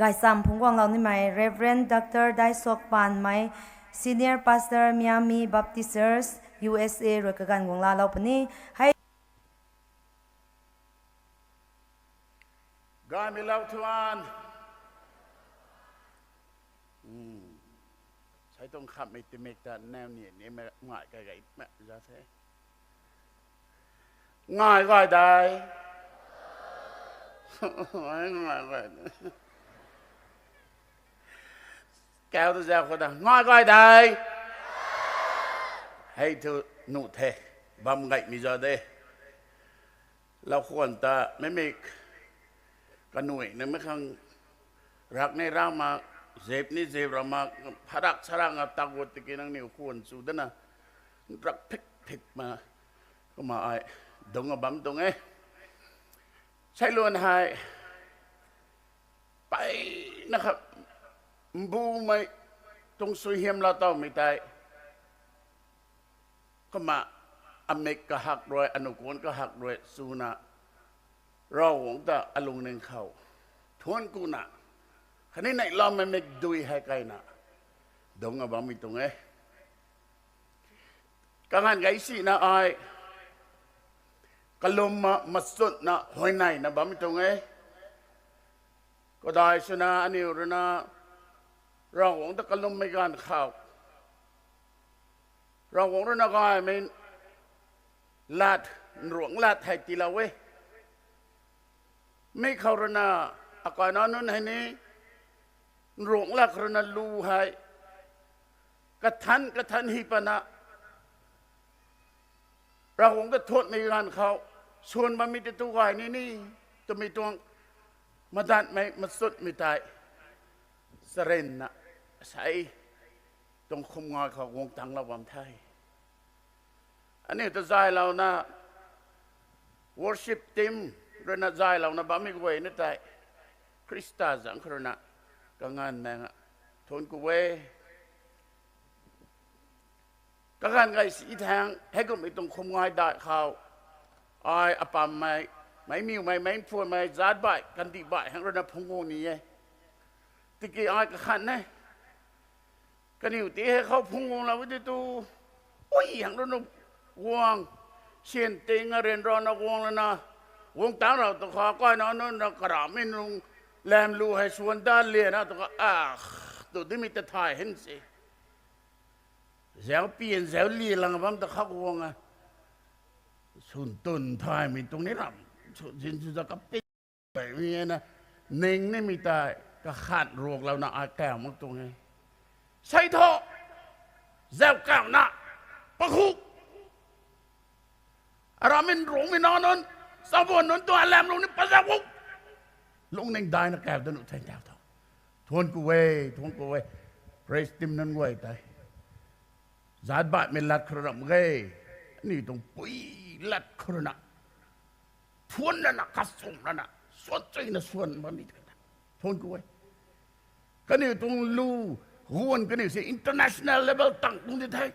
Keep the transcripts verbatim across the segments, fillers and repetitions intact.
Gaysam phungc guanglou nimei Reverend Doctor Daisok Panmei, Senior Pastor, Miami Baptist Church, U S A rui kaganv guang laalou puni. Hei Gaymei lou thuan. Sei tuang khammei timik ta nau ni ni mei ngai kai gay mei za the. Ngai gay dai. Ngai gay. Kau ta zau khou ta ngai gay dai. Hei thu nuh the. Bam gaymei za de. Lau khwan ta meimik kanuina mei khang rak ni rak mak, zip ni zip ra mak, pharak sarak nga tak gut tiki nangniw khwan chu dana rak phik phik ma, kumna ai dungc a bam tuang e. Seiluan hei mpeyna kha mbumei tuang suaihiam laa tawmei tei, kumna amik kahak rui, anuh kuan kahak rui chuna Ravguangc ta alungning khou thuanc kuna khatni neihloumei mikdui hei kaina dungc a bammei tuang e. Kaganv gay sina ai kalumna machutna huayneina bammei tuang e. Kadai swna aniw rui na Ravguangc ta kalummei ganv khou Ravguangc rui na gaymei lat, nruangc lat hei tiilou e. Mi khou rui na akaina nunc hei ni nruangc lat khou rui na lu hei kathan kathan hi pana Ravguangc ta thuanmei ganv khou swan bammei tei tu gay ni ni twmei tuang madanmei machutmei tei charynna sei tuang khum ngai khou guang tanglou bam the. Aniu ta zaylouna worship team rui na zaylouna bammei guay na tei Khrista zaeng khou rui na kaganv mei nga thuanc ku e. Kaganv gay si thangc heikummei tuang khum ngai dai khou ai apammei, meicmiwmei, meicphuanmei, zaatc baih, kandih baih hang rui na phungc guang ni e. Tiki ai kakhan e. Kaniw ti hei khou phungc guanglou e tei tu, ui hang rui na guang, syan ting a ryanra na guang lana guang tangc rau tu kha kaina nunc na karamei nung lam lu hei swan dat liana tu kha a tu dimei ta thay hen se. Zauc pian zauc li lang bam ta kha guang a, swn twn thaymei tuang ni ram, swn zin sw za kapit baihmei na ning nimei tei kakhan ruaklouna ai kaw mak tuang e. Sei thu zauc kawna pakhu aramei nruangmei nac nunc, chabuan nunc tuang alam lung ni pazauc u, lungning daina kaw da nuh thei tau tho. Thuanc ku e, thuanc ku e, praise team nunc guay tei. Zaatc baihmei lat khou rui ramh ge, aniu tuang pui lat khou rui na thuanc lana kachum lana swan chuina swan bammei tei ta thuanc ku e. Kaniw tuang lu guan kaniw se international level tang tuang di the.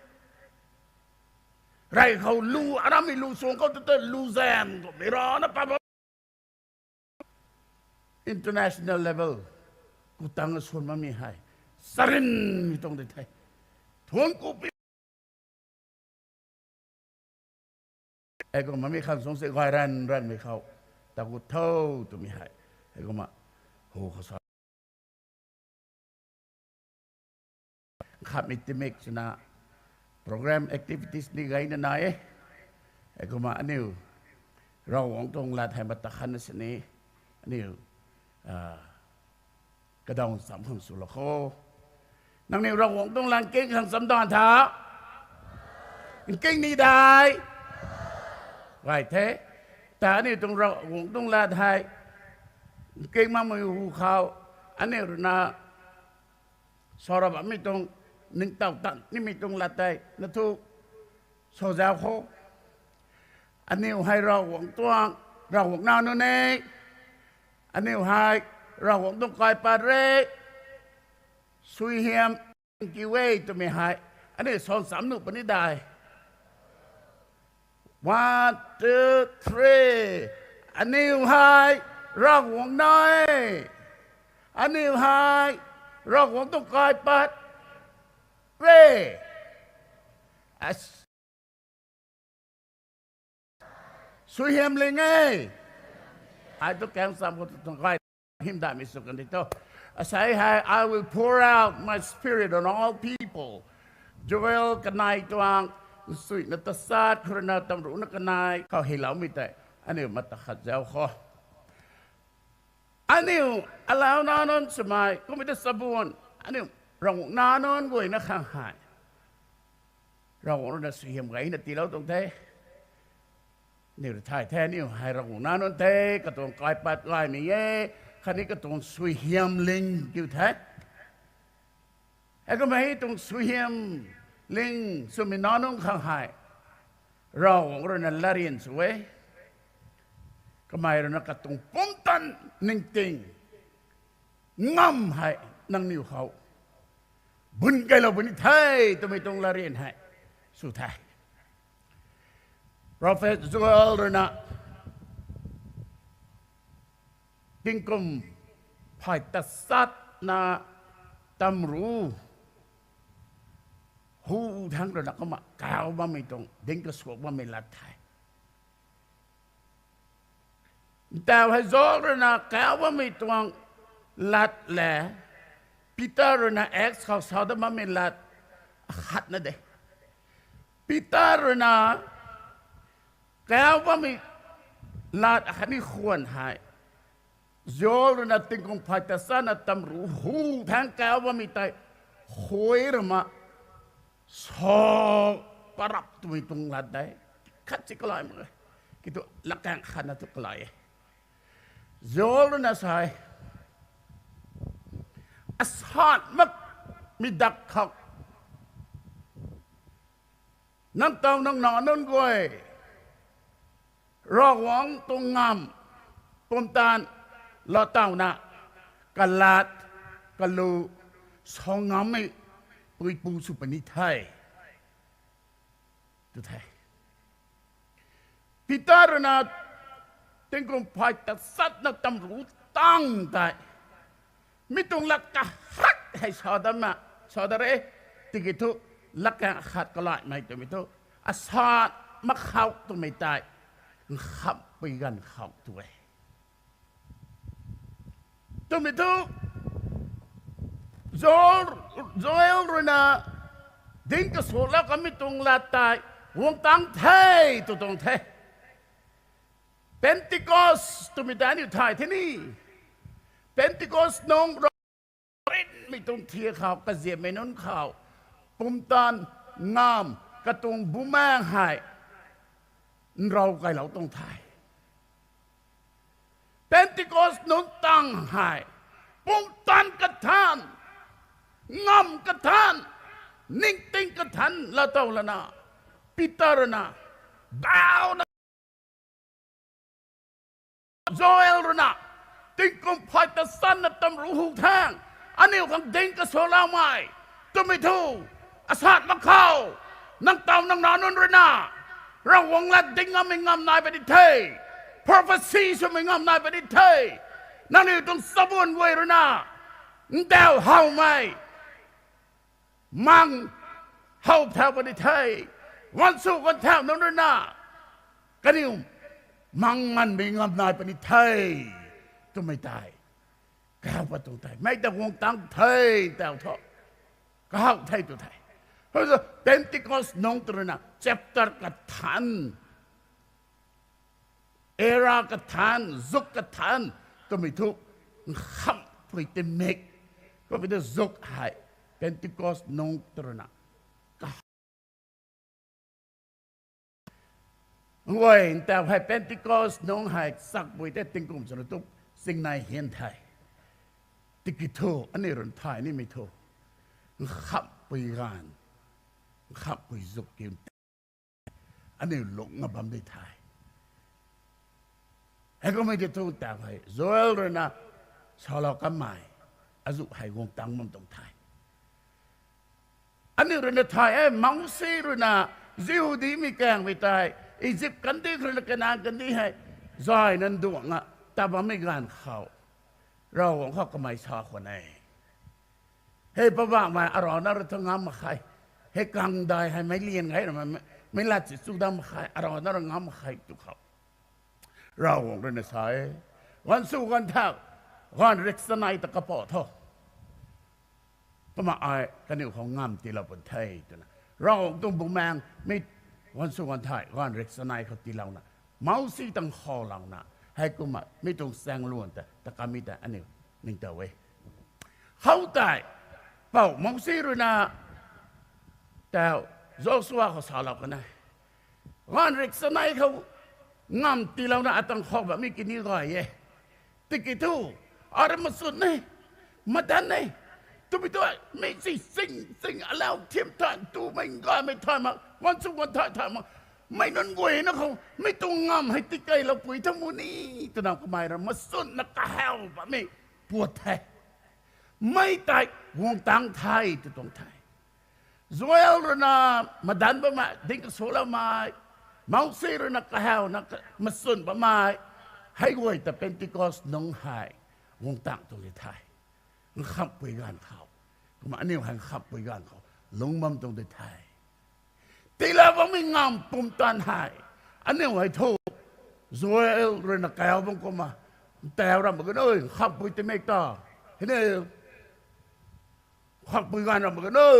Rey khou lu, aramei lu suang khou tu ta lu zam twmei rana pa bam international level khou tang swan bammei hei charynmei tuang di the. Thuanc ku pi. Heikumna mi khang sung se gay ranv ranvmei khou ta gut tho twmei hei heikumna hu khou sa khatmei timik swna program activities ni gayna nai e. Heikumna aniu Ravguangc tuang lat hei mata khanna sini aniu kadaw cham khang swlou kho. Nangniw Ravguangc tuang lat nking khang cham dan tha? Nking ni dai? Gay the. Ta aniu tuang Ravguangc tuang lat hei nking makmei hu khou aniu rui na sa ra bammei tuang ningtow tan nimei tuang lat tei na thu sa zau kho. Aniu hei Ravguangc tuang, Ravguangc nac nunc e. Aniu hei Ravguangc tuang kaipat re, suaihiam kiu e twmei hei aniu sa cham nuh puni dai? One, two, three. Aniu hei Ravguangc nac e. Aniu hei Ravguangc tuang kaipat re. Suaihiamling e. Ai tu kaeng cham khou tuang kai hymdaihmei sw kan di tho. Asei hei, I will pour out my spirit on all people. Joel kanei tuang, nsuina tasat khou rui na tamruhna kanei khou hyloumei tei aniu mata khat zauc khou, aniu alau nac nunc swmei kummei ta chabuan, aniu Ravguangc nac nunc guayna khang hei Ravguangc rui na suaihiam gayna tiilou tuang the. Aniu rui thay the, aniu hei Ravguangc nac nunc the, katuang kaipat gaymei e, khatni katuang suaihiamling kiu the. Heikumhmei tuang suaihiamling swmei nac nunc khang hei Ravguangc rui na latryan sw e. Kamei rui na katuang pumtan ningting ngam hei nangniw khou bun kailou puni the twmei tuang latryan hei sw the. Prophet Joel rui na tingkum phay tasatna tamruh hu thangc rui na kumna kauc bammei tuang ding kasuak bammei lat the. Ntau hei Joel rui na kauc bammei tuang lat le Peter rui na Acts khou sa dat bammei lat akhatna de. Peter rui na kauc bammei lat akhatni khwan hei Joel rui na tingkum phay tasatna tamruh hu thangc kauc bammei tei khui rui na sa parap twmei tuang lat de. Khat si kalai mak e. Kiu thu latkaeng khatna thu kalai e. Joel rui na sa e, asat makmei dak khou nang taw nang nac nunc guay Ravguangc tuang ngamv pumtan laa tawna kalat kalu sa ngammei puipu sw puni the tu the. Peter rui na tingkum phay tasatna tamruh tang tei mi tuang lat kahak hei sa dat ma, sa dat re. Tiki thu latkaeng khat kalaimei twmei thu asat makhou twmei tei nkhamhpui ganv khou tu e twmei thu Joel, Joel rui na ding kasulou kanmei tuang lat tei guang tang the tw tuang the. Pentecost twmei tei aniu thay the ni. Pentecost nung Rinmei tuang thiak khou kaziammei nunc khou pumtan ngamv katuang bumaeng hei nrau kailou tuang the. Pentecost nunc tang hei pumtan kathan, ngamv kathan, ningting kathan laatow lana Peter rui na dauna Joel rui na tingkum phay ta sanna tamruh hu thangc aniu khang ding kasaloumei twmei thu, asat mak khou nang taw nang nac nunc rui na Ravguangc lat ding ngammei ngamv nai puni the, prophecy swmei ngamv nai puni the. Nangniw tuang sabun guay rui na ntaw howmei mang how thau puni the, gansu ganthau nunc rui na kaniw mang nganvmei ngamv nai puni the twmei tei kahaw pat tuang the. Mei ta guang tang the, taw thu kahaw the tu the. Pentecost nungc tw rui na chapter kathanc, era kathanc, zuk kathanc twmei thu nkhamhpui timik kummei ta zuk hei Pentecost nungc tw rui na kahaw guay ntaw hei Pentecost nungc hei chakpui tei tingkum swna tu singnei hian the. Tiki thu aniu rui thay nimei thu nkhamhpui ganv, nkhamhpui zuk kiu aniu lungc nga bam di the. Heikumhmei tei thu ntaw hei Joel rui na salou kanmei azuh hei guang tang bam tuang the. Aniu rui na thay e, Mousi rui na Jihudimei kaengmei tei Egypt kandih khou rui na Kanan kandih hei zayna nduangna ta bammei ganv khou Ravguangc khou kamei sa khwan e. Hei Poubauhmei, arana rui thu ngam mak khe. Hei kangdai hei meic lian gay ra, meic lat si chu dat mak khe, arana rui ngam mak khe tu khou, Ravguangc rui na sa e, gaanv sw gaanv thak, gaanv rik chanei ta kapou tho. Kumna ai kaniw khou ngam tiilou pun the twna, Ravguangc tuang bumaengh mi gaanv sw gaanv thak, gaanv rik chanei khou tiilouna, Mousi tang khoulouna, heikumna mi tuang chaeng luan ta ta kamei ta aniu ningtow e. Khoutei, pou Mousi rui na, tau, Joshua khou salou kan e. Gaanv rik chanei khou ngam tiilouna atang khou bammei kini gay e. Tiki thu, arui machwn e, madan e, twmei tu, mi si ching ching alau thiam than tumei gaymei thay mak, gaanv sw gaanv thak thay mak, mei nunc guayna khou mi tuang ngam hei tikeilou pui tha mu ni, twna kamei rui machwnna kahaw bammei puat the. Mei tei guang tangc the tw tuang the. Joel rui na madan bammei, ding kaswloumei, Mousi rui na kahawna machwn bammei, hei guay ta Pentecost nungc hei guang tangc tuang di the. Nkhamhpui ganv khou, kumna aniu hei nkhamhpui ganv khou lungc bam tuang di the. Tiilou bammei ngam pumtan hei, aniu hei thu, Joel rui na kaw bam kumna, ntaw ram mak ge nu, nkhamhpui timik ta, hei ni, nkhamhpui ganv ram mak ge nu,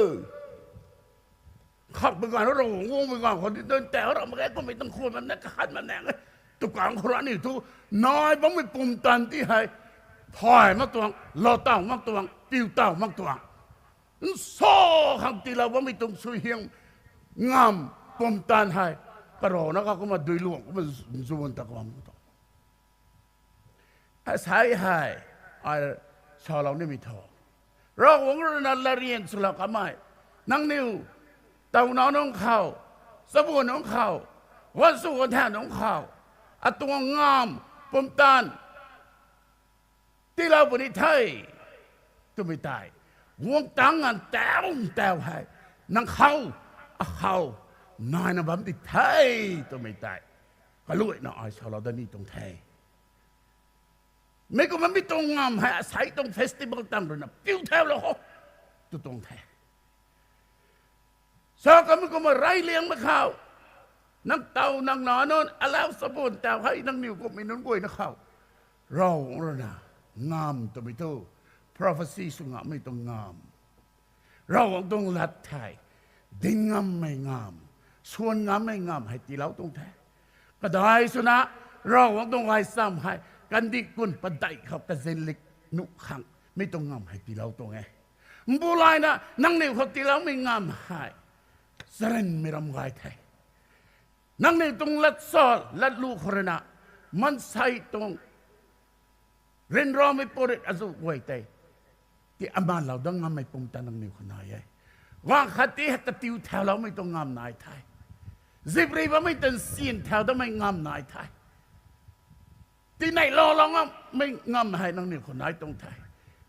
nkhamhpui ganv, Ravguangc guangmei ganv khou di ntaw ram mak ge, kummei tuang khwan bam na, kakhan bam na e, tu kang khou rui aniu thu, nai bammei pumtan ti hei, thay mak tuang, lou taw mak tuang, piu taw mak tuang, nsa khang tiilou bammei tuang suaihiam, ngam pumtan hei, karana kha kumna duiluang kumna nzuan ta kumna tu, asei hei, ai salou nimei thu, Ravguangc rui na latryan swlou kamei, nangniw, tauna nunc khou, chabuan nunc khou, gaanv sw gaanv thak nunc khou, atuang ngam pumtan tiilou puni the, twmei tei, guang tangc ntaw ntaw hei, nang khou, akhou, naina bam di the, twmei tei, kaluaina ai salou dat ni tuang the. Mi kumna mi tuang ngam hei asei tuang festival tang rui na piu thaulou kho, tw tuang the. Sa kamei kumna reyliangmei khou, nang taw nang na nunc, alau chabuan taw hei nangniw kummei nunc guayna khou, Ravguangc rui na, ngam twmei thu, prophecy sw ngammei tuang ngam, Ravguangc tuang lat thei, ding ngammei ngam, swan ngammei ngam hei tiilou tuang the. Kadai swna, Ravguangc tuang gaychamv hei kandih kun padeih khou kazinlik nuh khang mi tuang ngam hei tiilou tuang e. Mbu layna nangniw khou tiiloumei ngam hei charynmei ram gay the. Nangniw tuang lat sa latlu khou rui na, maansei tuang ryanramei purit azuh guay tei, ti amanlou dat ngammei pumtan nangniw khou nai e. Gaanv khat ti hei katiu thauloumei tuang ngam nai the. Zipri bammei tan syan thau datmei ngam nai the. Tineih loulou ngammei ngam hei nangniw khou nai tuang the.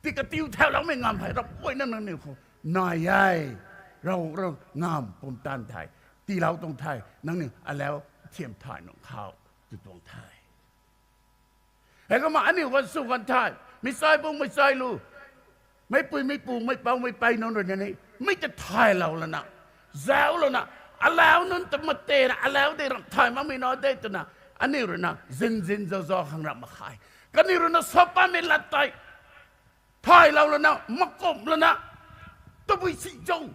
Ti katiu thauloumei ngam hei ramh guayna nangniw khou nai e. Rav, Ravguangc ngam pumtan thei tiilou tuang the, nangniw alau thiam thay nunc khou, tw tuang the. Heikumna aniu gaanv sw gaanv thak, meic chai bung meic chai lu, meicpui meicpu meicpouc meicpey nunc rui na ni, mi ta thaylou lana, zauclouna, alau nunc ta matena alau de ramh thay makmei na de twna, aniu rui na zinzin zauza khang ramh mak khe. Kaniw rui na sa patmei lat tei thaylou lana, makumh lana, tabui si zau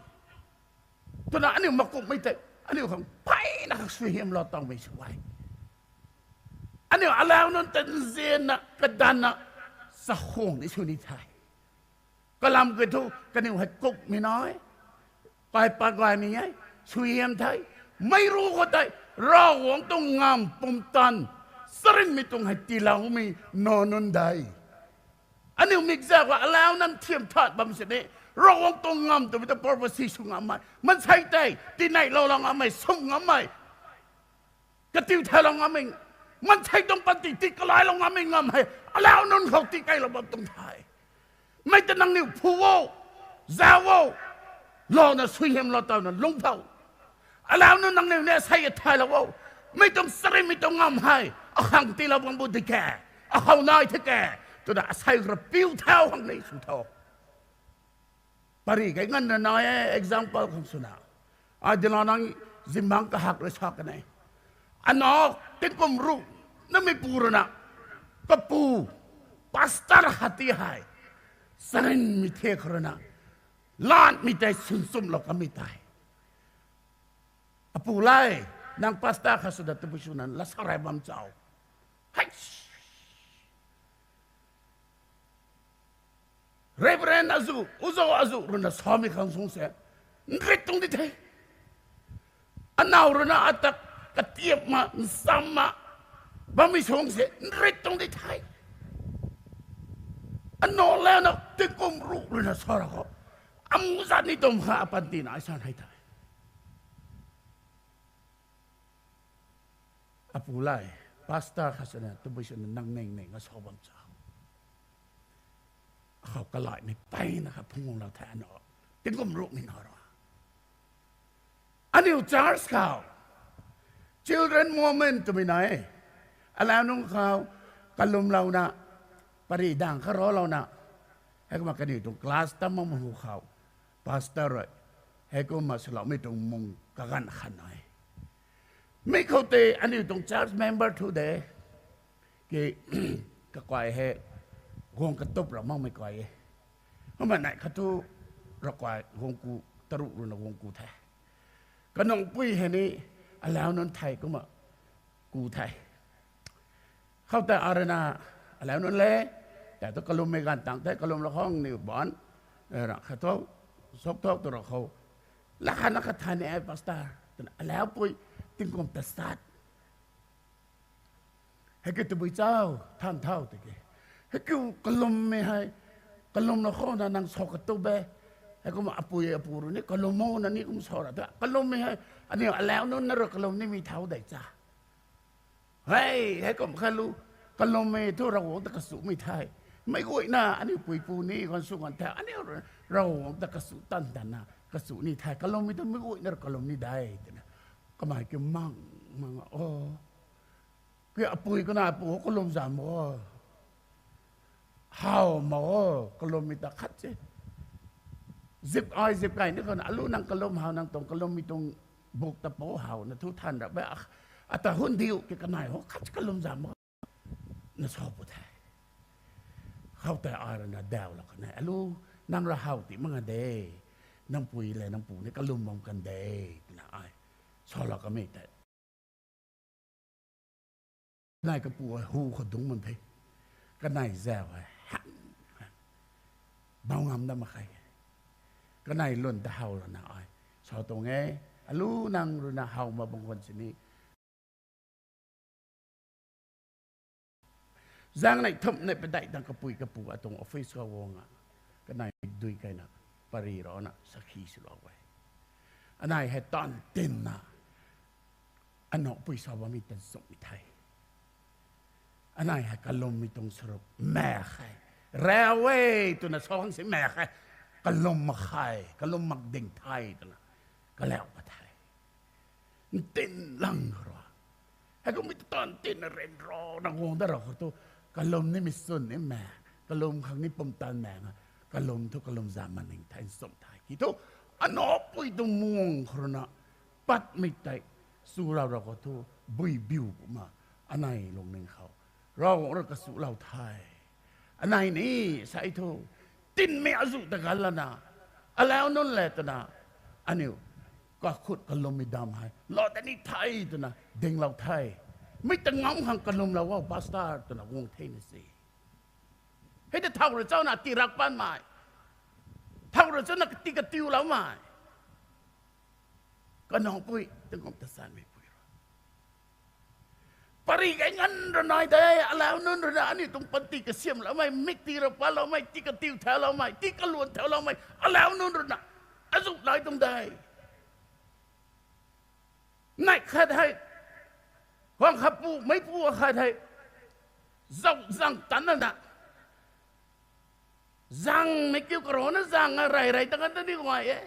twna aniu makumhmei tei aniu khang peyna khang suaihiamlou tawmei sw e. Aniu alau nunc ta nzianna kadanna chakhwang ni sw ni the. Kalam kiu thu kaniw hei kumhmei nai, kaipat gaymei e, suaihiam the. Meic ru khou tei Ravguangc tuang ngam pumtan charynmei tuang hei tiiloumei nac nunc de. Aniu mikzauc khou alau nunc thiam thay bam sini, Ravguangc tuang ngam twmei ta prophecy sw ngammei, maansei tei tineih loulou ngammei, sw ngammei, katiu thaylou ngammei, maansei tuang panty ti kalailou ngammei ngam hei alau nunc khou tikeilou bam tuang the. Mei ta nangniw phu o, zauc o, louna suaihiamlou tawna lungc thau. Alau nunc nangniw ni asei thaylou o. Mi tuang charynmei tuang ngam hei akhang tiilou bam bu di ke, akhou nai the ke, Twna asei khou rui piu thau hang ni sw tho. Pari kai nganv rana e, example khang swna. Ai dila nang zimbangc kahak rui sa kan e. Ano, tingkum ruh, namei pu rana. Kapu, pastor hati hei. Sarinmei the khou rana. Lanmei tei swn chumlou kamei tei. Apu lai, nang pastor kha swna tabui swna lasa rai bam chau. Hei! Reverend azu, uzo azu rui na samei khang sung se, nrit tuang di the. Anaw rui na atak katiap ma, nsam ma, bammei sung se, nrit tuang di the. Anaw le na tingkum ruh rui na sa ra khou. Amu zat ni tum kha apanti na ai san hei the. Apu lai, pastor kha swna, tabui swna nang ning ning a sa bam cha. Khou kalaimei peyna kha phungc lou the ano. Tingkum ruhmei na ra. Aniu church khou. Children moment twmei nai. Alau nunc khou kalumlouna, pari dang kha rolouna. Heikumna kaniw tuang class tam mak hu khou. Pastor rui. Heikumna swloumei tuang mung kaganv khan nai. Mi khou tei aniu tuang church member thu de. Ki kakai hei guang katup ra makmei kai e. Kumna nai kha thu ravkai guang ku, taruh rui na guang ku the. Kanungpui hei ni alau nunc thei kumna ku the. Khoutei arui na alau nunc le, tei thu kalummei ganv tang the, kalum la khang niw ban, ra kha thu, sok thok tu ra khou. La kha na kha than e pastor, twna alaupui, tingkum ta sat. Hei kiu tabui chau, than thau tiki. Hei kiu kalummei hei, kalum la khou na nang sa katup e. Heikumna apui apu rui ni kalum o na ni kum sa ra the. Kalummei hei, aniu alau nunc na rui kalum nimei thau dei cha. Hei, heikum kha lu, kalummei thu Ravguangc ta kasumei the. Mei guayna, aniu puipu ni, ganv sw ganv the, aniu Ravguangc ta kasu tan tan na, kasu ni the. Kalummei thu mei guayna rui kalum ni de, twna. Kamei kiu mang, mang o. Ki apui kana apu kalum zam o. How ma o, kalummei ta khat se. Zip ai zip kai ni khou na, alu nang kalum how nang tuang kalummei tuang buk ta pou how na thu than ra ba. Ata hun diu ki kanei ho khat kalum zam o. Na sa pu the. Khoutei ai rui na daw la kanei. Alu nang ra how ti mak nga de. Nang pui le nang pu ni kalum bam kan de. Twna ai. Sa la kamei tei. Kanei kapu hu khou dungc bam the. Kanei zau hei. Bau ngam da mak khe. Kanei lun ta how lana ai. Sa tuang e. Alu nang rui na how ma bang khwan sini. Zaeng nei thumh nei padeih tang kapui kapu atuang office khou guang a. Kanei dui kaina pari rana sakhi swlou e. Anei hei tan tinna. Anopui sa bammei tan sumhmei the. Anei hei kalummei tuang saruk mak khe. Rau e twna sa hang si mak khe. Kalum mak khe, kalum mak ding the twna. Kalau ka the. Ntin lang ra. Heikum mi tu tan tinna ren ra na guang da ra khou tu. Kalum nimei swn ni mak. Kalum khang ni pumtan mak na. Kalum thu kalum zam maning the, nsumh the. Ki thu, anopui tuang muang khou rui na. Patmei tei, su rau ra khou thu, bui biu kumna, anei lungning khou. Ravguangc rui kasuhlou the. Anei ni, sai thu, tinmei azu ta gan lana, alau nunc le twna, aniu, kakhut kalummei dam hei, lou ta ni the twna, dinglou the. Mei ta ngam khang kalumlou o, pastor twna guang the na si. Hei ta thau rui chau na tirak panmei. Thau rui chau na kati katiuloumei. Kanopui, tingkum ta sanmeipui ra. Pari kai nganv ra nai de, alau nunc rui na aniu tuang panty kasiamloumei, mik ti ra paloumei, ti katiu thauloumei, ti kaluan thauloumei, alau nunc rui na. Azu lai tuang de. Nei khat hei. Huang khat pu, meipu khat hei. Zau zang tan na na. Zangmei kiu karana zang a rey rey ta kan ta ni guay e.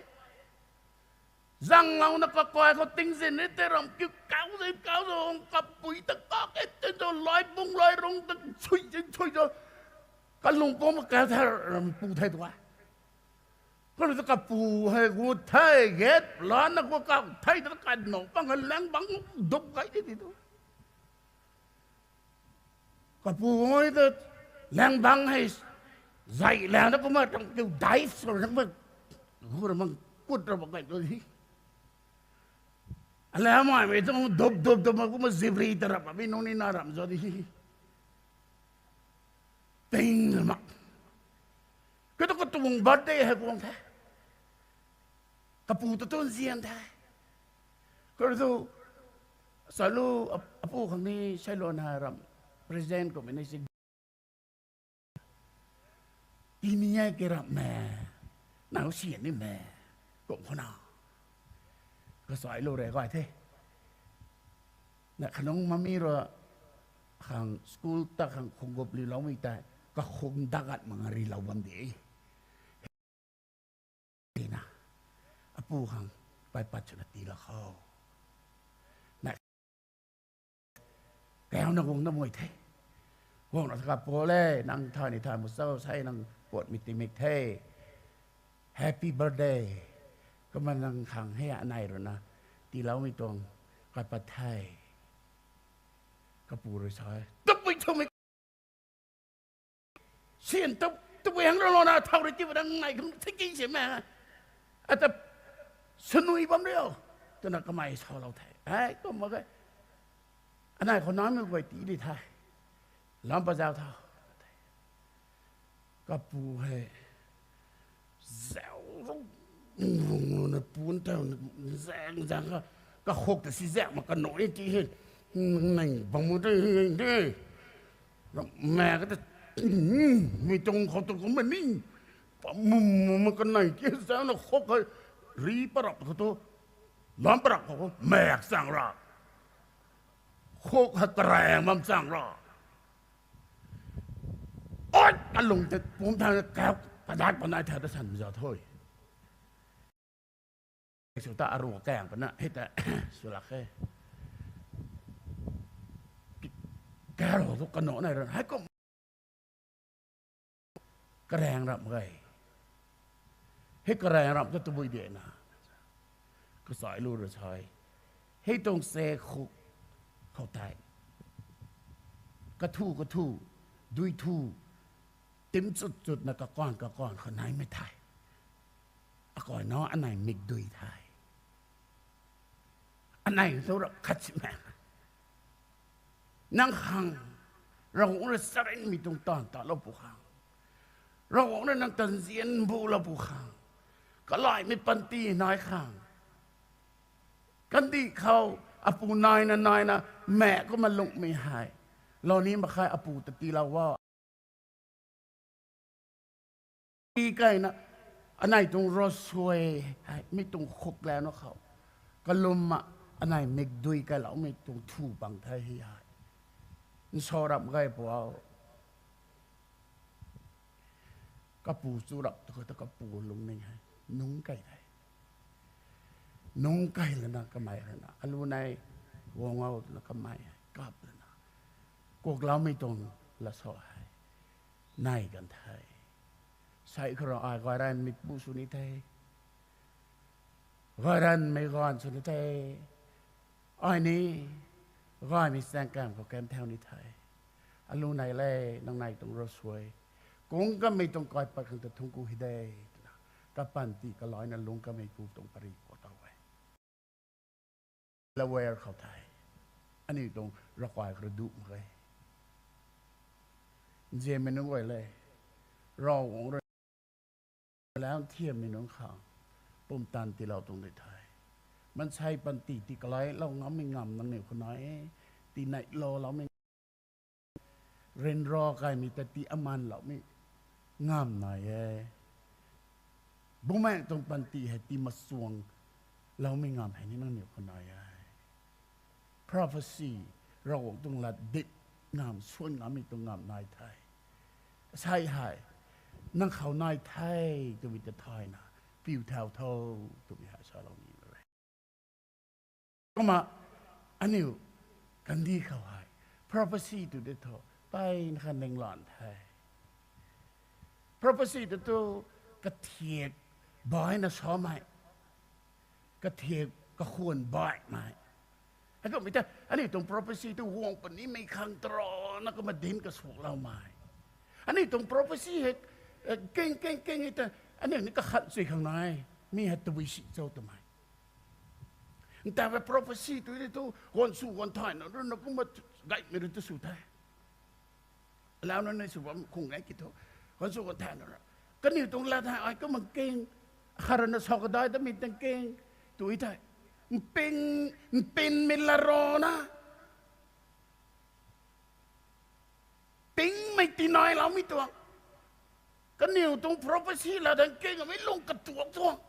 Zanglouna kakai khou tingzin ni tei ram kiu kau zai kau zai hang kapui ta kak e tei zau lai bung lai rung ta chui zin chui zau. Kalung kumna kathar ram pu the tu e. Kanu tu kapu hei gu the, get lana gu kak the tu kanu pang hei lang bang dup kai di di tu. Kapu hei tu lang bang hei zai lang na kumna tang kiu dive sw na kumna gu ram mang kut ra bang kai tu di. Alamei mei tuang dup dup dup ma kumna zibri ta rap mi nung ni na ram zo di. Ting mak. Kei tu katuang birthday hei kuang the. Kapu tu tun zian the. Kei tu salu ap- apu khang ni sailou na ram president kummei ni si. Tini e ke ram me. Nau sian ni me. Kum khou na. Kasai lu re gay the. Na khanung mami rui khang school ta khang khung gup liuloumei tei kakhung dagat mak nga rilou bam de. Tina. Apu khang paipat swna tiilou khou. Na kauna guang na mui the. Guangna thaka pu le, nang thay ni thay mu cho, sai nang puatmei timik the. Happy birthday. Kumna nang khang hei anei rui na tiiloumei tuang kaipat the. Kapu rui sa e. Tapui thumei sian tu, tapui hang ralou na thau rui tii ba dang nai kum thiki si me. Ata sanui bam rio. Twna kamei salou the. Hei, kum mak ge. Anei khou namei guay tii di the. Lam pa zau tha. Kapu hei. Zau rung, rung, rung, na pun tau, zang, zang kha, kakhuk ta si zak mak kanoi ti hei. Nang bang mu tei, tei. Mak ka ta, mi tuang khou tu kumna ni. Pa mum, mum, kanei ti zang na khuk hei. Ri parap khou tu. Lam parap khou, mak zang ra. Khuk hei karang bam zang ra. Oi, kalung tei pum thang kau, padat panai thau ta san za tho. Sw ta aru kaeng pana, hei ta, sw lak khe. Karo tu kano nai ran, hei kum. Karang ram gay. Hei karang ram ta tabui de na. Kasai lu ra sai. Hei tuang se khuk khou tei. Kathu, kathu, dui thu, tim chut chut na kakan, kakan khou naimei the. Akai na anei mikdui the. Anei tu rap khat si me. Nang khang, Ravguangc rui charynmei tuang taanv talou pu khang. Ravguangc rui nang tanzian bulou pu khang. Kalaimei panty nai khang. Kandih khou, apu naina naina, mak kumna lungmei hei. Lou ni mak khe apu ta tiilou o. Ti kaina, anei tuang ro suai hei, mi tuang khuk lana khou. Kalum ma, anei mikdui kailoumei tuang thu bang the hei hei. Nsa rap gay pu o. Kapu chu rap tu khou ta kapu lungning hei. Nungc kai the. Nungc kai lana kamei rui na. Alu nei, guang o twna kamei hei. Kap lana. Kuakloumei tuang lasa hei. Nai kan the. Sai khou rui ai gay ranmei pu sw ni the. Gay ranmei ganv sw ni the. Ai ni, gaymei chaeng kam khou kam thau ni the. Alu nei le, nang nei tuang ro suai. Kung kamei tuang kaipat khang ta thungc ku hei de, twna. Kapanty kalaina lungc kamei pu tuang pari khou taw e. Lower khou the. Aniu tuang ravkai khou rui duh mak ge. Nzianmei nunc guay le. Ravguangc rui lang thiammei nunc khang. Pumtan tiilou tuang di the. Maansei panty tii kalailou ngammei ngamv nangniw khou nai e. Tii neihlou loumei. Ryanra kaimei ta tii amanloumei ngamv nai e. Bumaengh tuang panty hei tii machuang loumei ngamv hei ni nangniw khou nai e. Prophecy, Ravguangc tuang lat dip ngamv, suan ngammei tuang ngamv nai the. Sai hei, nang khou nai the, twmei ta thayna, piu thau tho, twmei hei salou ni re. Kumna, aniu, kandih khou hei, prophecy tw de thu, mpeyna kha ninglan the. Prophecy tu tu kathiak baihna samei, kathiak kakhwan baihmei. Heikumhmei ta aniu tuang prophecy tu guang punimei khang tarana kumna dinc kasuakloumei. Aniu tuang prophecy hei, eh, keng keng keng ta aniu ni kakhan chui khang nai. Mi hei tabui si cho twmei. Ntaw hei prophecy tu di tu, guan sw guan thayna rui na kumna gaymei rui tu sw the. Alau na ni sw bam khung e ki thu. Guan sw guan thayna rui. Kaniw tuang lat hei ai kumna keng, kharana sa kadai tamei tang keng, tu thei. Mping, mpingmei lat rana. Pingmei tinailoumei tuang. Kaniw tuang prophecy lat dang keng mei lung katuak tuang.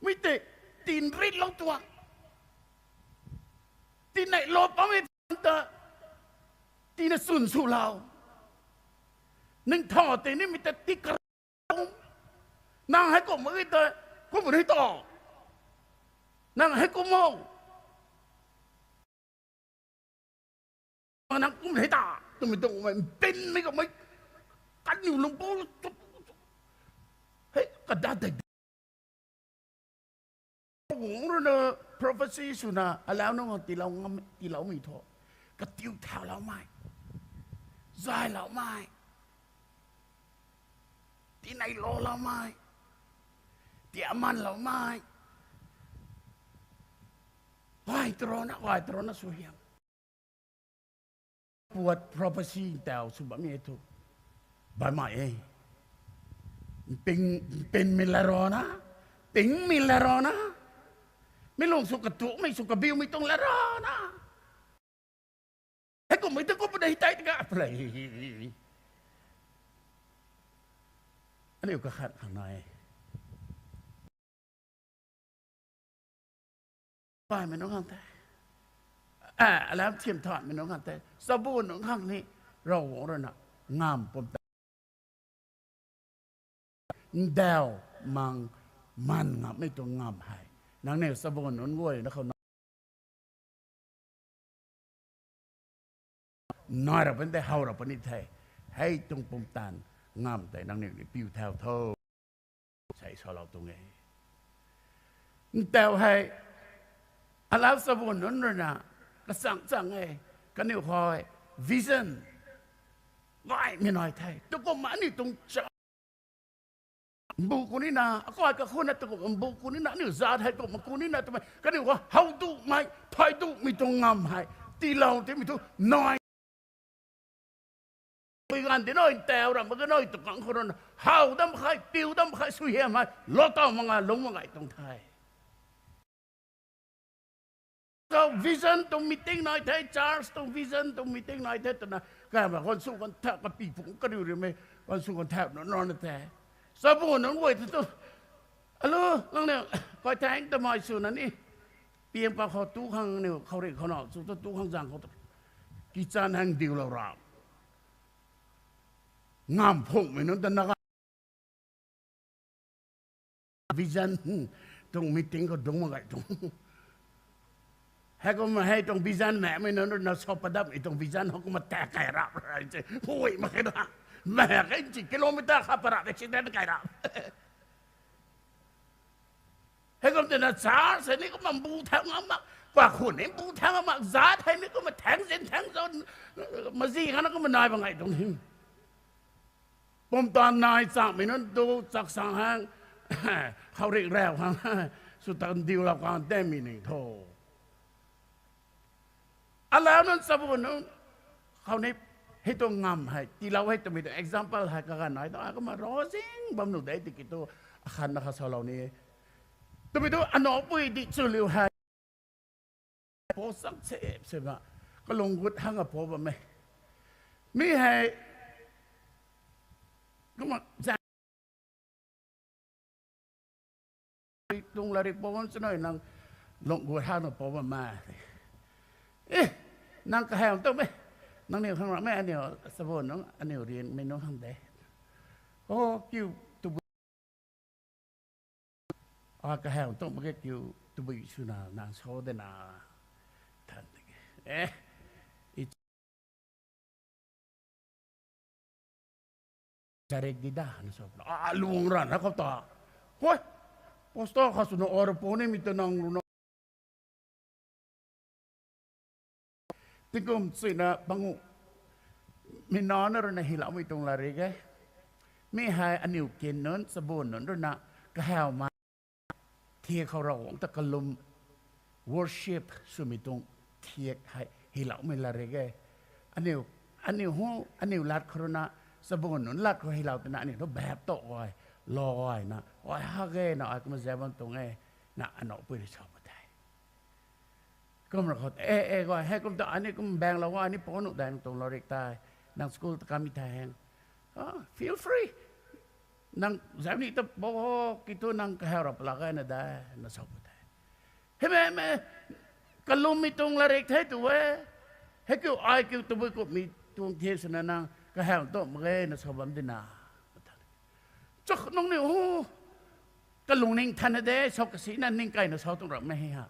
Mi tei, tinritlou tuang. Tineihlou pammei ta, tina swn swlou. Ningtha tei nimei ta tikar. Nang hei kum mak ta, kum rui ta. Nang hei kum o. Nang kum hei ta, twmei tuang mei, mpinmei kamei, kaniw lungpou, hei, kada dei. Guang rui na prophecy swna, alau nunc tiilou ngam, tiiloumei thu. Katiu thauloumei. Zayloumei. Tineihlou loumei. Tiamanloumei. Gay tarana, gay tarana sw hiam. Puat prophecy ntaw sw bammei e thu. Bammei e. Mping, mpingmei lat rana. Pingmei lat rana. Mi lung sw katuakmei sw kabiumei tuang lat rana. Heikumhmei ta kum puni tei ta ka play. Aniu kakhat khang nai. Paimei nunc khang the. A, alam thiam thaymei nunc khang the. Chabu nunc khang ni, Ravguangc rui na, ngamv pum ta. Ndaw mang, man ngammei tuang ngamv hei. Nangniw chabu nunc guay na khou na. Nai ra puni tei, how ra puni the. Hei tuang pumtan ngamv tei nangniw ni piu thau tho. Sei salou tuang e. Ntaw hei, alau chabu nunc rui na, kachang chang e, kaniw khou, vision, gaymei nai the. Tukumna aniu tuang cha mbu ku nina, akai kakhunna tukumna mbu ku nina, aniu zat hei tukumna ku nina twmei, kaniw khou how duhmei, thay duhmei tuang ngamv hei, tiilou timei thu, nai Pui ganv ti nai ntaw ram mak ge nai tu kang khou rui na, how dam khe, piu dam khe, suaihiam hei, lou taw mak nga, lung mak gay tuang the. Khou vision tuang meeting nai the, church tuang vision tuang meeting nai the twna, kaima guan sw guan thau, kapi phungc kariu riumei, guan sw guan thau na na na the. Chabu nunc guay tu tu, alo, nangniw, koi thaeng tamei swna ni, piang pa khou tu khang niw, khouringh khou na, chu tu tu khang zang khou tu, kichan hang diulou ra. Ngamv phungmei nunc ta na ga vision tuang meeting khou dungc mak gay tuang. Heikumna hei tuang vision makmei nunc rui na sa padapmei tuang vision hou kumna ta kai rap ra se. Hui mak khe na. Mak khe nci kilometer khat para accident kai rap. Heikum twna church hei ni kumna mbu thau ngam mak, kakhun ni mbu thau ngam mak, zat hei ni kumna thaeng zin thaeng zon, mazi khana kumna nai bam gay tuang ni. Pumtan nai chakmei nunc tu chaksang hang, khouringh rau khang, sw tan diulou khang tamei ning tho. Alau nunc chabu nunc khou ni, hei tuang ngamv hei tiilou hei twmei tuang example hei kaganv nai tuang, kumna ro zing bam nu de tiki tu, akhatna kha salou ni. Twmei tu anopui di chu liu hei, pou chak sep sep na, kalung gut hang a pou bam e. Mi hei, kumna zang tuang lairik pou bam chu nai nang lung gut hang na pou bam ma. E, nang kahaw tuang e, nangniw khang ramei aniw chabu nunc aniw rianmei nunc khang de. O, kiu tabui a kahaw tuang mak ge, kiu tabui swna nang sa de na. Than de. E, i Larik di da, na sa. A, luang ra na khou ta. Hoi, pastor kha swna aura puni mi ta nang runa. Tingkum suina pangu. Mi na na runa hiloumei tuang larik e. Mi hei aniu kin nunc, sabun nunc runa kahaw ma. Thiak khou Ravguangc ta kalum worship swmei tuang thiak hei hiloumei larik e. Aniu, aniu hu, aniu lat khou runa, sabun nunc lat khou hilou twna aniu thu bap tow gay, lou gay na, ai ha ge na, ai kumna zauc bam tuang e, na anoupui rui sa pu the. Kum ra khou, e, e, gay, hei kum ta, ani kum bang lou gay, ani pou nuh dang tuang larik tei, nang school ta kamei thei heng. Ah, feel free. Nang zauc ni ta pou ho, ki thu nang kahaw rap lak gay na de, na sa pu the. Hei me, me, kalummei tuang larik the tu e. Hei kiu, ai kiu tabui kumhmei tuang thiak swna nang kahaw tu mak ge na sa bam di na. Chak nangniw hu, kalung ning than na de, sa kasina ning kaina sa tuang ramh mei hei ha.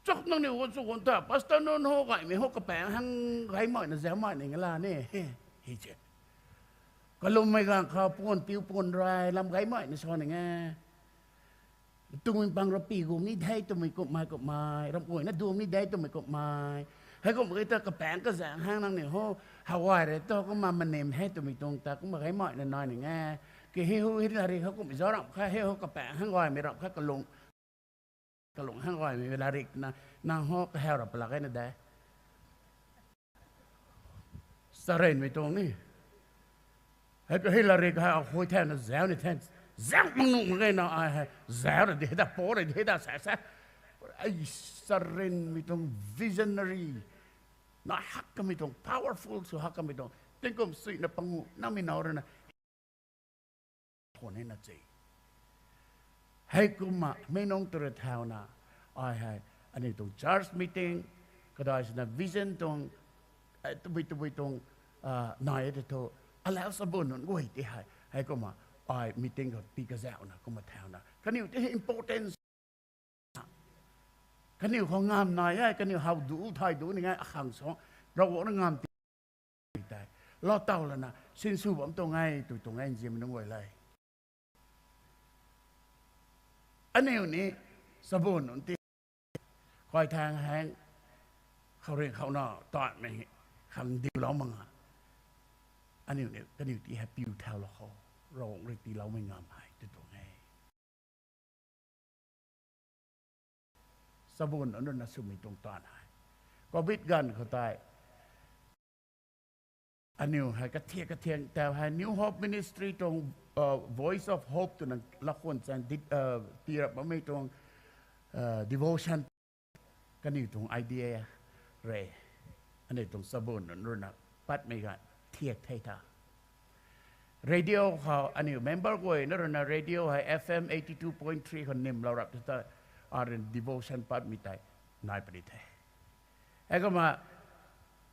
Chak nangniw hu chu gun ta, pastor nunc hu gaymei hu kapaeng hang gaymei na zaucmei ning la ni. Hei che. Kalummei ganv khou puan piu puan rai lam gaymei na sa ning e. Twmei pang rapy gu ni de twmei kumhmei kumhmei, ramh guayna dum ni de twmei kumhmei. Hei kumh e ta kapaeng kazaeng hang nangniw hu, how gay re tu kumna manim hei twmei tuang ta kumna gaymei na nai ning e. Ki hei hu hei larik khou kumhmei zauc ramh kha, hei hu kapaeng hang gaymei ramh kha kalung, kalung hang gaymei larik na, nang hu kahaw rap lak gay na de. Charynmei tuang ni. Hei ka hei larik hei akhui thena zauc ni the. Zauc mak nuh mak ge na ai hei. Zauc ra di hei da, pou ra di hei da, sa sa. Ai, charynmei tuang visionary. Na hak kamei tuang, powerful sw hak kamei tuang. Tingkum suina pangu, namei nau rui na. Khwan e na che. Hei kumna, mei nung tu rui thauna, ai hei, aniu tuang church meeting, kadai swna vision tuang, eh, tabui tabui tuang, ah, nai e te thu, alau sabun nunc guay ti hei, hei kumna, ai meeting khou tii kazauhna, kumna thauna. Kaniw ti hei importance Kaniw khou ngam nai e, kaniw how du thay du ni ngai akhang suang, Ravguangc na ngam ti tei. Lou taw lana, sinsw bam tuang e, tw tuang e, nzianmei nunc guay le. Aniu ni, sabun nunc ti. Khuay thang hang, khou ring khou na, taanmei, khang diulou mak nga. Aniu ni, kaniw ti hei piu thaulou khou, Ravguangc rui tiiloumei ngam hei, tw tuang e. Sabun nunc na swmei tuang taanv hei. Covid ganv khou tei. Aniu hei kathiak kathiak tau hei New Hope Ministry tuang, uh, Voice of Hope twna lakhwan chan di, uh, tirap bammei tuang, uh, devotion. Kaniw tuang idea re. Aniu tuang sabun nunc rui na patmei ga thiak thei tha. Radio khou aniu member guay na rui na radio hei F M eighty two point three khou nimlou rap ta, arui devotion patmei tei nai puni the. Heikumna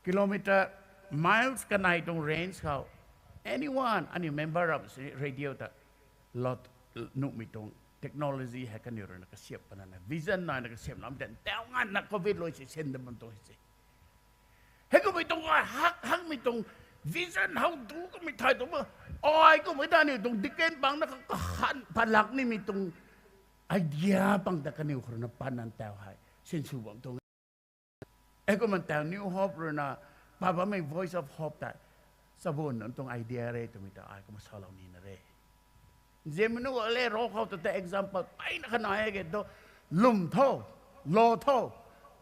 kilometer, miles kanei tuang range khou, anyone, aniu member rap si radio ta, lot, nuhmei tuang technology hei kaniw rui na kasiap pana na, vision nai na kasiap lam ten, tau nganvna Covid lui si sen da bam tuang hei se. Heikummei tuang ai hak, hakmei tuang vision how du kamei thay tuang ma, ai kummei ta aniu tuang deacon bang na ka, kahan palak nimei tuang idea bang ta kaniw khou rui na pan nan tau hei, sinsw bam tuang. Heikumna tau New Hope rui na, pa bammei Voice of Hope tei, sabun nunc tuang idea re twmei ta ai kumna salou nina re. Nzianmei nunc guay le ro khou ta tei example, peyna kha nai e ke tu, lwm tho, lou tho,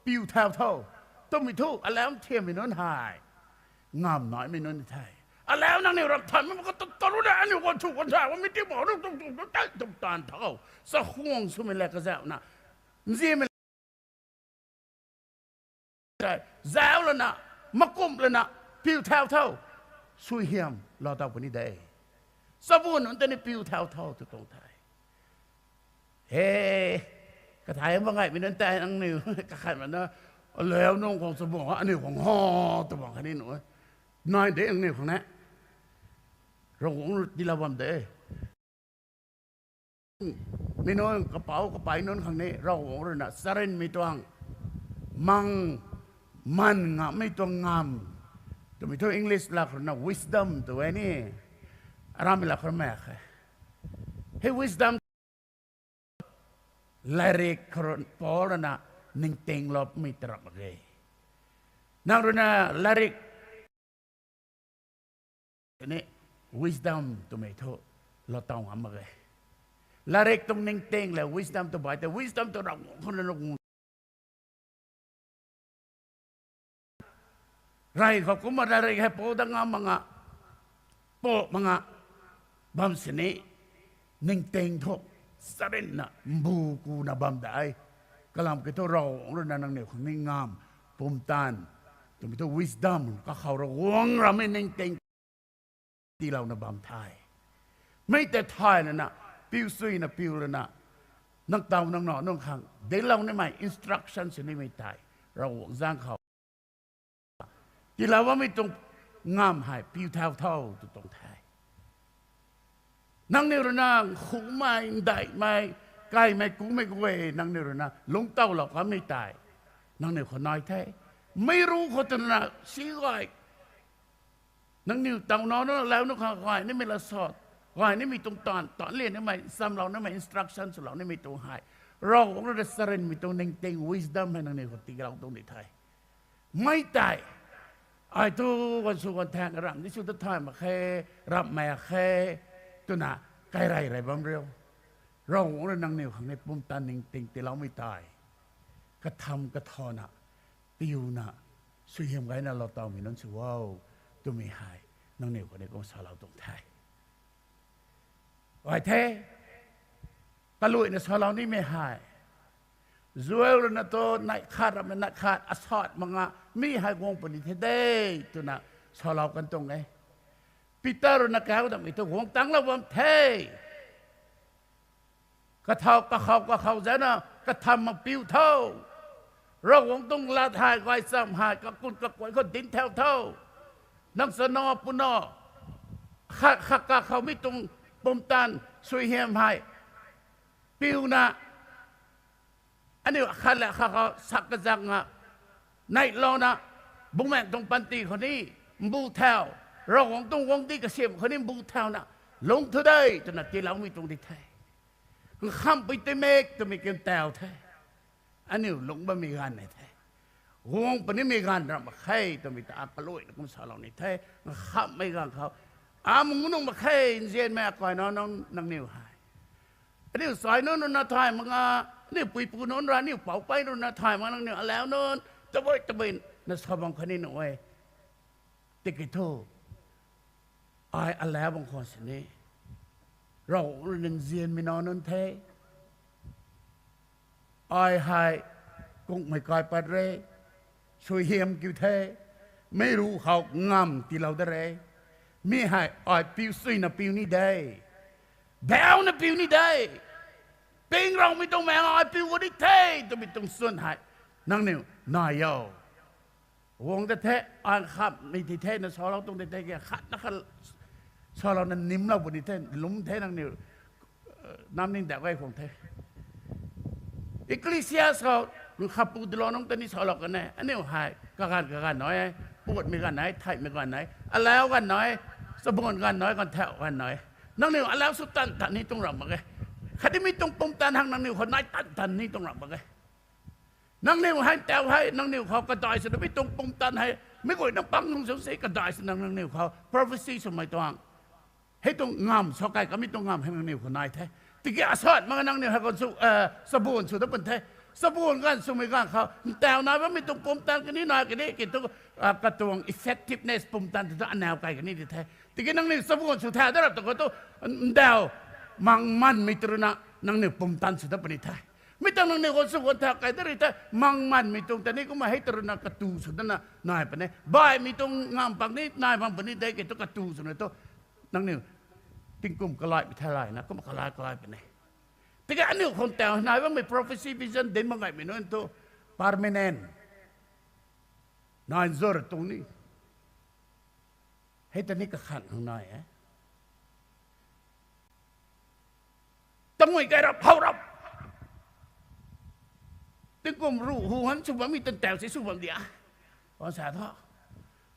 piu thau tho, twmei thu, alau thiammei nunc hei. Ngam naimei nunc the. Alau nangniw ram thanmei ma khou tu, taru na aniu khou chu khou sa, khou meeting bou, ru tum tum tum, tei tum taanv tho. Sa khuang swmei le kazauhna. Nzianmei zauc lana, makumh lana, piu thau tho, suaihiam lou tau puni de. Sabun nunc tei ni piu thau tho tw tuang the. He, kathai ma ngaimei nunc tei nangniw, kakhat mana, alau nunc khang sabun, aniu khang ho, tw bang khatni nu. Nai de nangniw khang ne. Ravguangc rui tiilou bam de. Mi nunc kapouc kapai nunc khang ni Ravguangc rui na charynmei tuang mang, man ngammei tuang ngam. Twmei thu English lak rui na wisdom tw e ni. Aram la khor mak khe. Hei wisdom, latrik khor Paul rui na ningting lou mei tarap mak ge. Nang rui na latrik ni wisdom twmei thu lou taw ngam mak ge. Latrik tuang ningting le wisdom tu bai tei wisdom tu Ravguangc khou na Ravguangc rey khou kumna latrik hei pou dat ngam mak nga, pou mak nga bam sini ningting thu charynna mbu kuna bam de. Kalam kiu thu Ravguangc rui na nangniw khang ni ngamv, pumtan twmei thu wisdom kakhou Ravguangc rammei ningting tiilouna bam the. Mei tei thay lana, piu suina piu lana, nang taw nang nac nunc khang dinclou nimei instruction sw nimei tei Ravguangc zaeng khou tiilou bammei tuang ngamv hei piu thau tho tw tuang the. Nangniw rui na nkhumei, ndaihmei, kaimei, kumei guay nangniw rui na lungctowlou kanmei tei nangniw khou nai the. Mei ru khou twna si gay nangniw taw nac nunc lau nunc khang gay nimei la sat, gay nimei tuang taanv, taanc lian nimei, nchamlou nimei, instruction swlou nimei tuang hei Ravguangc rui na charynmei tuang ningting wisdom hei nangniw khou tiilou tuang di the. Mei tei ai thu guan sw guan thaeng ramh ni sw ta thay mak khe, ramh mak khe twna kairey rey bam riu. Ravguangc rui nangniw khang ni pumtan ningting tiiloumei tei katham kathana, piuna, suaihiam gayna lou tawmei nunc sw o twmei hei nangniw khou ni kum salou tuang the. Gay the, kaluaina salou nimei hei Joel rui na tu neih khat ramhna neih khat asat mak nga mi hei guang puni the de twna salou kan tuang e. Peter rui na kau datmei thu guang tanglou bam the. Kathau kakhou kakhou zana katham mak piu tho. Ravguangc tuang lat hei gaychamv hei kakun kakuay khou dinc thau tho. Nang chana puna khat khat kakhou mi tuang pumtan suaihiam hei piuna aniu khat le khat khou sak kazak nga neihlouna, bumaengc tuang panty khou ni mbu thau, Ravguangc tuang guangcdic kasiam khou ni mbu thauna lungc thu de twna tiiloumei tuang di the. Nkhamhpui tingmik twmei kin tau the. Aniu lungc bammei ganv nei the. Guang punimei ganv ramh mak khe twmei ta a kaluaina kum salou ni the. Nkhamhmei ganv khou a mung nung mak khe, nzianmei akai nac nunc nangniw hei aniu sai nunc rui na thay mak nga, aniu puipu nunc rui, aniu poupei rui na thay mak nangniw alau nunc tabui tabui na sa bam khatni nuh e. Tiki thu ai alau bam khwan sini Ravguangc rui nzianmei nac nunc the. Ai hei kungmei kai pat re, suaihiam kiu the, mei ru khou ngamv tiilou da re. Mi hei ai piu suina piu ni de, bauna piu ni de. Ping raumei tuang maeng ai piu gu ni the twmei tuang swn hei nangniw nai o. Guang ta the, ai khamhmei ti the, na salou tuang di the, khat na khat salouna nimlou puni the, lum the nangniw, nam ning dau gay khang the. Ecclesiastes khou nkhapu dilou nunc ta ni salou kan e, aniu hei kaganv kaganv nai, puatmei ganv nai, theihmei ganv nai, alau ganv nai, chabuan ganv nai, ganv thau ganv nai. Nangniw alau sw tan tan ni tuang ramh mak ge. Khatni mi tuang pumtan hang nangniw khou nai tan tan ni tuang ramh mak ge. Nangniw hei tau hei nangniw khou kadai swna mi tuang pumtan hei mi guayna pang nung sw si kadai swna nangniw khou prophecy swmei tuang hei tuang ngamv sa kai kamei tuang ngamv hei nangniw khou nai the. Tiki asat mak nangniw hei khou chabuan sw dat pun the. Chabuan ganv swmei ganv khou ntau nai bammei tuang pumtan kani nai kani ki tu katuang effectiveness pumtan tu tu anau kai kani di the. Tiki nangniw chabuan sw the da rap tu khou tu ntau mang manmei tu rui na nangniw pumtan sw dat puni the. Mi tuang nangniw khou chabuan thau kai da ri the mang manmei tuang ta ni kumna hei tu rui na katu sw dana nai puni, baihmei tuang ngamv pak ni nai bam puni de ki tu katu swna tu nangniw tingkum kalaimei theilayna kumna kalai kalai puni. Tiki aniu khang tau nai bammei prophecy, vision dinc mak gaymei nunc tu permanent nai nzur tuang ni hei ta ni kakhan khang nai e. Tamui kai rap how rap tingkum ruh hu han sw bammei tan tau si sw bam dia, kan sa thu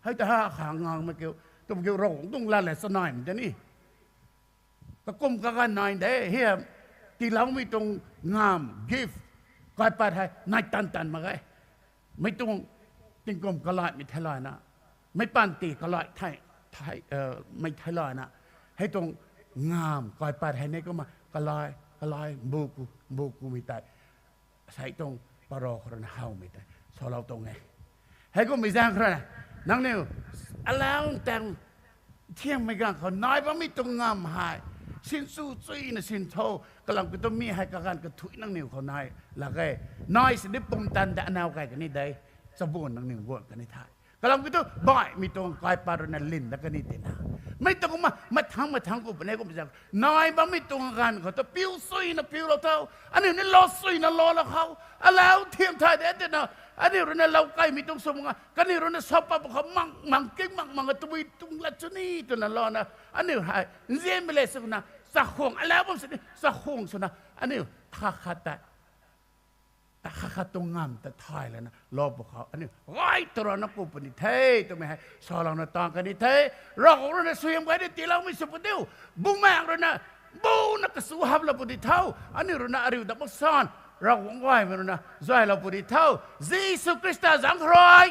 hei ta ha khang ngangmei kiu, twmei kiu Ravguangc tuang lat le chanaimei ta ni Kakum kaganv nai de, hei tiiloumei tuang ngamv, gift, kaipat hei nai tan tan mak ge. Mei tuang tingkum kalaimei theilayna, mei panty kalai thei, mei theilayna, hei tuang ngamv kaipat hei ni kumna kalai kalai mbu ku, mbu kumei tei sei tuang parou khou rui na howmei tei salou tuang e. Heikummei zaeng khou rui na, nangniw alau tang thiangmei ganv khou nai bammei tuang ngamv hei sinsw chuyna sin tho. Kalam kiu thu mi hei kaganv kathuic nangniw khou nai lak e. Nai sini pumtan de anaw kai kani de, chabuan nangniw guang kani the. Kalam kiu thu baihmei tuang kaipat rui na lin dat kani tina, mei tuang kumna mathangc mathangc ku puni kum zak nai bammei tuang ganv khou thu piu chuyna piulou tho. Aniu ni lou chuyna loulou khou, alau thiam thay de tina, aniu rui na lou kaimei tuang sw mak a, kaniw rui na sa pat pw khou mang mang king mang mang a tabui tuang lat chu ni twna louna, aniu hei nzianmei le swna chakhwang alau bam sini chakhwang swna aniu khat khat tei, ta khat khat tuang ngamv ta thay lana lou pw khou aniu gay tw rana ku puni the twmei hei salouna tang kani the. Ravguangc rui na suaihiam gay ni tiiloumei sw pw diu. Bumaengh rui na buna kasu haplou puni tho. Aniu rui na ariu dat mak san, Ravguangc gaymei rui na zuaylou puni tho. Jisu Khrista zanc khou rui